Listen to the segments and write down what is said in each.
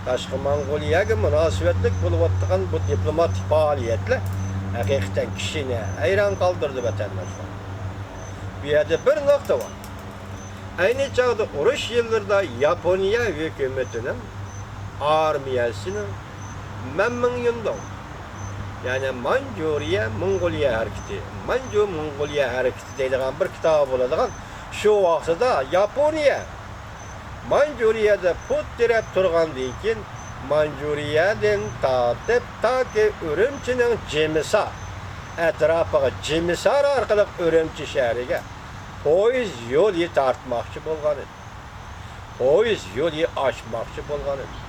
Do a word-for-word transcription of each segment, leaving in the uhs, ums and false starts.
تاشقى موڭغۇلىيەگە مۇناسىۋەتلىك بولۇۋاتقان بۇ دىپلوماتىك پائالىيەتلەر ھەقىقەتەن كىشىنى ھەيران قالدۇرىدۇ، ۋەتەنداشلار. بۇ يەردە بىر نۇقتا بار. ئەينى چاغدا ئۇرۇش يىللىرىدا ياپونىيە ھۆكۈمىتىنىڭ ئارمىيەسىنىڭ مەنمىڭيۈندوڭ، يەنى مانجۇرىيە موڭغۇلىيە ھەرىكىتى، مانجۇ موڭغۇلىيە ھەرىكىتى دەيدىغان بىر كىتابى بولىدىغان، شۇ ۋاقتىدا ياپونىيە مانجۇرىيەدە پۇت تىرەپ تۇرغاندىن كېيىن، مانجۇرىيەدىن تارتىپ تاكى ئۈرۈمچىنىڭ جىمىسار ئەتراپىغا، جىمىسار ئارقىلىق ئۈرۈمچى شەھىرىگە پويىز يولى تارتماقچى بولغان ئىدى. پويىز يولى ئاچماقچى بولغان ئىدى.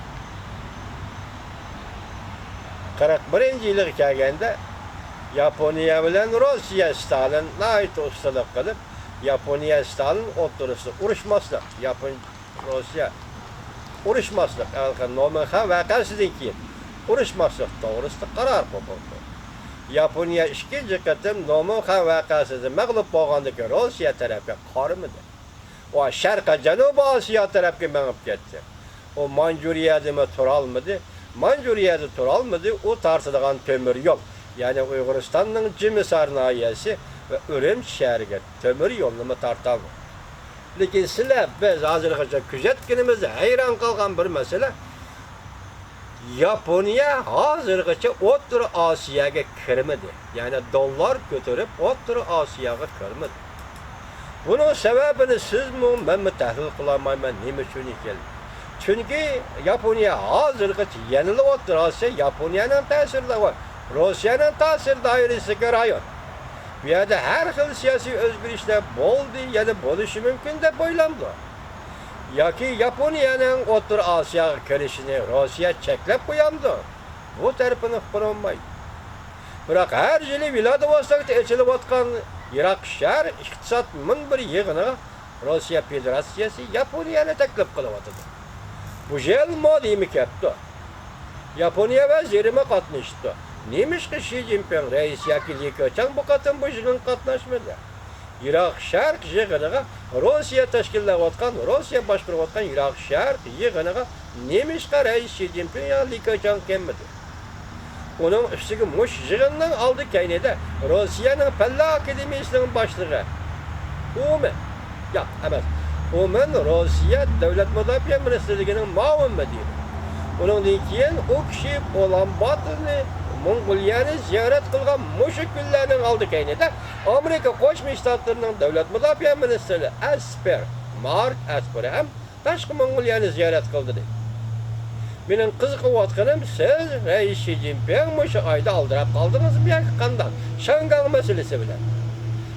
قىرىق بىرىنچى يىلىغا كەلگەندە، ياپونىيە بىلەن روسىيە، ستالىن ناھايىتى ئۇستىلىق قىلىپ، ياپونىيە، ستالىن ئوتتۇرىسىدا ئۇرۇشماسلىق، ياپون، روسىيە ئۇرۇشماسلىق، ھېلىقى نومىنخان ۋەقەسىدىن كېيىن ئۇرۇشماسلىق توغرىسىدا قارار قوبۇل قىلدى. ياپونىيە ئىككىنچى قېتىم نومىنخان ۋەقەسىدە مەغلۇپ بولغاندىن كېيىن روسىيە تەرەپكە قارىمىدى. ئۇ شەرقىي جەنۇبىي ئاسىيا تەرەپكە مېڭىپ كەتتى. ئۇ مانجۇرىيەدىمۇ تۇرالمىدى. مانجۇرىيەدە تۇرالمىدى. ئۇ تارتىدىغان تۆمۈر يول، يەنى ئۇيغۇرىستاننىڭ جىمىسار ناھىيەسى ۋە ئۈرۈمچى شەھىرىگە تۆمۈر يولنىمۇ تارتالمىدى. لېكىن سىلەر، بىز ھازىرغىچە كۆزەتكىنىمىزدە ھەيران قالغان بىر مەسىلە، ياپونىيە ھازىرغىچە ئوتتۇرا ئاسىياغا كىرمىدى. يەنى دوللار كۆتۈرۈپ ئوتتۇرا ئاسىياغا كىرمىدى. بۇنىڭ سەۋەبىنى سىزمۇ، مەنمۇ تەھلىل قىلالمايمەن، نېمە ئۈچۈن ئىكەنلىكىنى. چۈنكى ياپونىيە ھازىرغىچە يەنىلا ئوتتۇرا ئاسىيا، ياپونىيەنىڭ تەسىرىدە بار، روسىيەنىڭ تەسىر دائىرىسىدىكى رايون. بۇ يەردە ھەر خىل سىياسىي ئۆزگىرىشلەر بولدى، يەنە بولۇشى مۇمكىن دەپ ئويلامدۇ؟ ياكى ياپونىيەنىڭ ئوتتۇرا ئاسىياغا كىرىشىنى روسىيە چەكلەپ قويامدۇ؟ بۇ تەرىپىنى ئۇققىلى بولمايدۇ. بىراق، ھەر يىلى ۋلادىۋوستوكتا ئېچىلىۋاتقان يىراق شەرق ئىقتىساد مۇنبىرى يىغىنىغا روسىيە فېدېراتسىيەسى ياپونىيەنى تەكلىپ قىلىۋاتىدۇ. بۇ يىل مودىمۇ كەپتۇ. ياپونىيە ۋەزىرىمۇ قاتنىشىپتۇ. نېمىشقا شى جىنپىڭ رەئىس ياكى لى كېچياڭ بۇ قېتىم بۇ يىغىنغا قاتناشمىدى؟ يىراق شەرق يىغىنىغا، روسىيە تەشكىللەۋاتقان، روسىيە باشقۇرۇۋاتقان يىراق شەرق يىغىنىغا نېمىشقا رەئىس شى جىنپىڭ يا لى كېچياڭ كەلمىدى؟ ئۇنىڭ ئۈستىگە مۇشۇ يىغىننىڭ ئالدى كەينىدە روسىيەنىڭ پەنلەر ئاكادېمىيىسىنىڭ باشلىقى ئۇمېن، ياق ئەمەس، ئۇمېن روسىيە دۆلەت مۇداپىئە مىنىستىرلىكىنىڭ مۇئاۋىن مۇدىرى. ئۇنىڭدىن كېيىن ئۇ كىشى ئۇلان باتورنى، موڭغۇلىيەنى زىيارەت قىلغان مۇشۇ كۈنلەرنىڭ ئالدى كەينىدە ئامېرىكا قوشما شتاتلىرىنىڭ دۆلەت مۇداپىئە مىنىستىرى ئەسپېر، مارك ئەسپېر ھەم تاشقى موڭغۇلىيەنى زىيارەت قىلدى. مېنىڭ قىزىقىۋاتقىنىم، سىز رەئىس شى جىنپىڭ مۇشۇ ئايدا ئالدىراپ قالدىڭىزمۇ ياكى قانداق؟ شياڭگاڭ مەسىلىسى بىلەن.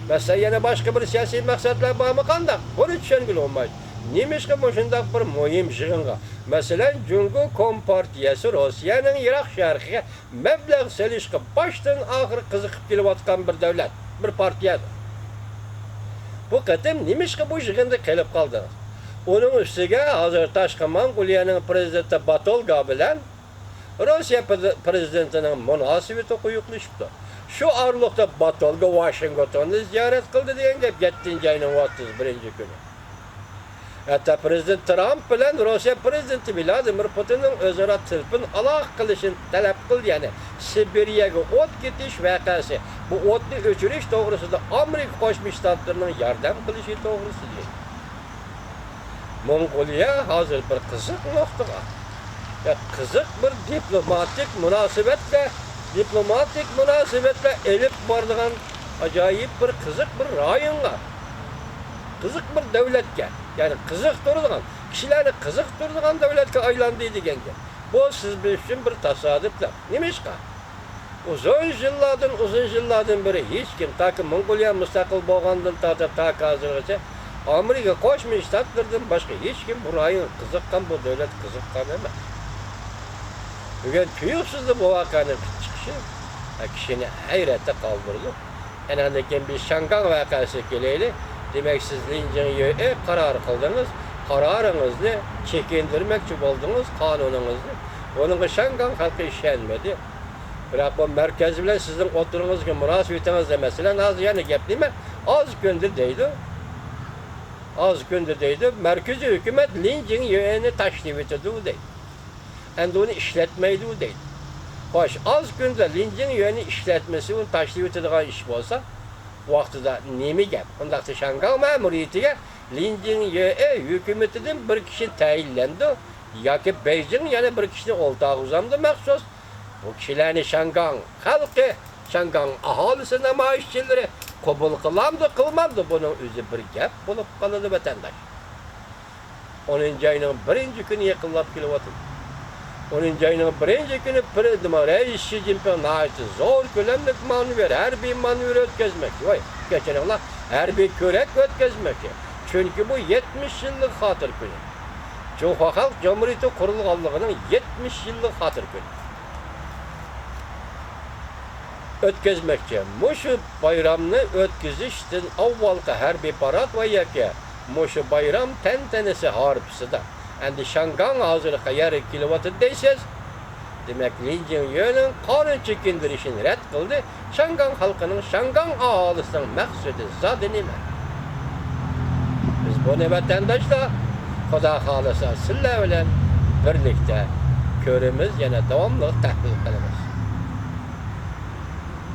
مەسىلەن، يەنە باشقا بىر سىياسىي مەقسەتلەر بارمۇ قانداق؟ بۇنى چۈشەنگىلى بولمايدۇ. نېمىشقا مۇشۇنداق بىر مۇھىم يىغىنغا، مەسىلەن، جۇڭگو كومپارتىيەسى روسىيەنىڭ يىراق شەرقىگە مەبلەغ سېلىشقا باشتىن ئاخىر قىزىقىپ كېلىۋاتقان بىر دۆلەت، بىر پارتىيەدۇر. بۇ قېتىم نېمىشقا بۇ يىغىندا قېلىپ قالدىڭىز؟ ئۇنىڭ ئۈستىگە ھازىر تاشقى موڭغۇلىيەنىڭ پرېزىدېنتى باتولگا بىلەن روسىيە پرې-، پرېزىدېنتىنىڭ مۇناسىۋىتى قويۇقلىشىپتۇ. شۇ ئارىلىقتا باتولگا ۋاشىنگتوننى زىيارەت قىلدى دېگەن گەپ يەتتىنچى ئاينىڭ ئوتتۇز بىرىنچى كۈنى. ھەتتا پرېزىدېنت ترامپ بىلەن روسىيە پرېزىدېنتى ۋلادىمىر پۇتىننىڭ ئۆزئارا تېلېفون ئالاقە قىلىشىنى تەلەپ قىلدى. يەنى سىبىرىيەگە ئوت كېتىش ۋەقەسى، بۇ ئوتنى ئۆچۈرۈش توغرىسىدا ئامېرىكا قوشما شتاتلىرىنىڭ ياردەم قىلىشى توغرىسىدا. موڭغۇلىيە ھازىر بىر قىزىق نۇقتىغا، يا قىزىق بىر دىپلوماتىك مۇناسىۋەتلەر، دىپلوماتىك مۇناسىۋەتلەر ئېلىپ بارىدىغان ئاجايىپ بىر قىزىق بىر رايونغا، قىزىق بىر دۆلەتكە، يەنى قىزىقتۇرىدىغان، كىشىلەرنى قىزىقتۇرىدىغان دۆلەتكە ئايلاندى دېگەن گەپ. بۇ سىز بىز ئۈچۈن بىر تاسادىپلا. نېمىشقا؟ ئۇزۇن يىللاردىن، ئۇزۇن يىللاردىن بېرى ھېچكىم، تاكى موڭغۇلىيە مۇستەقىل بولغاندىن تارتىپ تاكى ھازىرغىچە ئامېرىكا قوشما شتاتلىرىدىن باشقا ھېچكىم بۇ رايونغا قىزىققان، بۇ دۆلەتكە قىزىققان ئەمەس. بۈگۈن تۇيۇقسىزلا بۇ ۋەقەنىڭ چىقىشى، ئە، كىشىنى ھەيرەتتە قالدۇرىدۇ. ئەنە ئاندىن كېيىن بىز شياڭگاڭ ۋەقەسىگە كېلەيلى. دېمەك، سىز لىن جىڭيۈې قارار قىلدىڭىز، قارارىڭىزنى چېكىندۈرمەكچى بولدىڭىز، قانۇنىڭىزنى. ئۇنىڭغا شياڭگاڭ خەلقى ئىشەنمىدى. بىراق بۇ مەركەز بىلەن سىزنىڭ ئوتتۇرىڭىزدىكى مۇناسىۋىتىڭىزدە، مەسىلەن، ھازىر يەنە گەپ نېمە؟ ئاز كۈندە دەيدۇ. ئاز كۈندە دەيدۇ، مەركىزىي ھۆكۈمەت لىن جىڭيۈەنى تاشلىۋېتىدۇ دەيدۇ. ئەمدى ئۇنى ئىشلەتمەيدۇ دەيدۇ. خوش، ئاز كۈندە لىن جىڭيۆنى ئىشلەتمىسە، ئۇنى تاشلىۋېتىدىغان ئىش بولسا، ۋاقتىدا نېمە گەپ؟ ئۇنداقتا شياڭگاڭ مەمۇرىيىتىگە لىن جىڭيۆ ھۆكۈمىتىدىن بىر كىشى تەيىنلەندى ياكى بېيجىڭ يەنە بىر كىشىنى ئولتۇرغۇزامدۇ مەخسۇس؟ بۇ كىشىلەرنى شياڭگاڭ خەلقى، شياڭگاڭ ئاھالىسى، نامايىشچىلىرى قوبۇل قىلامدۇ، قىلمامدۇ، بۇنىڭ ئۆزى بىر گەپ بولۇپ قالىدۇ، ۋەتەنداش. ئونىنچى ئاينىڭ بىرىنچى كۈنى يېقىنلاپ كېلىۋاتىدۇ. ئونىنچى ئاينىڭ بىرىنچى كۈنى پرېزىدېنت رەئىس شى جىنپىڭ ناھايىتى زور كۆلەملىك مانېۋىر، ھەربىي مانېۋىر ئۆتكۈزمەكچى. ۋاي، كەچۈرۈڭلار، ھەربىي كۆرەك ئۆتكۈزمەكچى. چۈنكى بۇ يەتمىش يىللىق خاتىرە كۈنى. جۇڭخۇا خەلق جۇمھۇرىيىتى قۇرۇلغانلىقىنىڭ يەتمىش يىللىق خاتىرە كۈنى. ئۆتكۈزمەكچى. مۇشۇ بايرامنى ئۆتكۈزۈشتىن ئاۋۋالقى ھەربىي پارات ۋە ياكى مۇشۇ بايرام تەنتەنىسى ھارپىسىدا ئەمدى شياڭگاڭ ھازىر قەيەرگە كېلىۋاتىدۇ دەيسىز؟ دېمەك، لىن جىڭيۆنىڭ قانۇن چېكىندۈرۈشىنى رەت قىلدى. شياڭگاڭ خەلقىنىڭ، شياڭگاڭ ئاھالىسىنىڭ مەقسىتى زادى نېمە؟ بىز بۇنى، ۋەتەنداشلار، خۇدا خالىسا سىلەر بىلەن بىرلىكتە كۆرىمىز، يەنە داۋاملىق تەھلىل قىلىمىز.